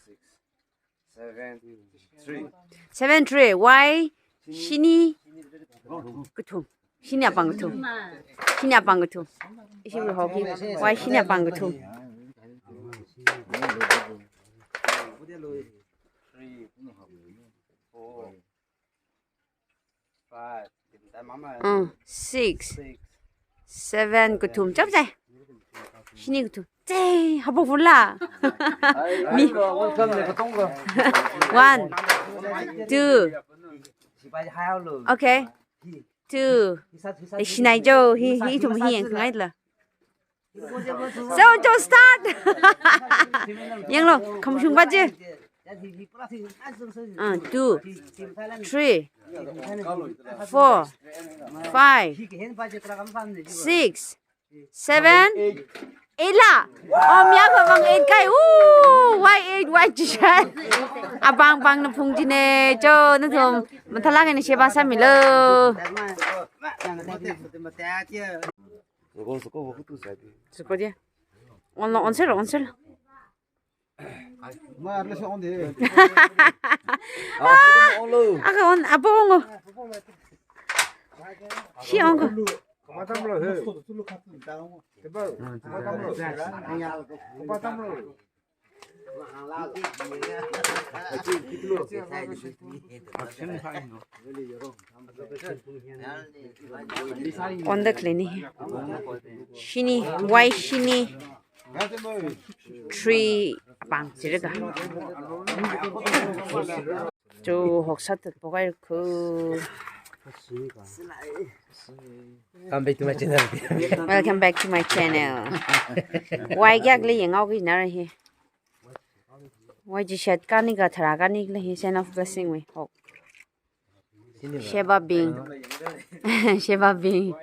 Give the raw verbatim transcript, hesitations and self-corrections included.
Six, seven, three. Seven three. Y shini kathum. Shini apāng kathum. Shini apāng kathum. Ishi will hockey. Y shini apāng kathum. Three, four, five, uh, six, seven, kathum. Chap chai. Shini kathum. Chai, habo fula. Mi. One, two. Okay. Two. Eh, shinai jo, hi, hi, ithum hi yang ngai la. So, jo, start. Yanglu, khamashung ba je. Uh, two, three, four, five, six, seven, eight la. Om ya ko bang eight kai. Ooh, Y eight, Y G shat. Apāng pāngna phungchina jo, nathum mathālāk eina sheba sāmilo. Suko, suko, wo kutu sabi. Suko dia. On lo, on selo, on selo. Ah, on lo. Aka on, apo ongo. Shi ongo. On the clinic. Shini, Y shini. Three pāng chirika. Chu hoksat pokai khu. Come back to my channel. Welcome back to my channel. Y kyak le yangao ki nara hi. Y G shat kani ka thara kani le hi, sign of blessing wui. Hok. Sheba bing. Sheba bing.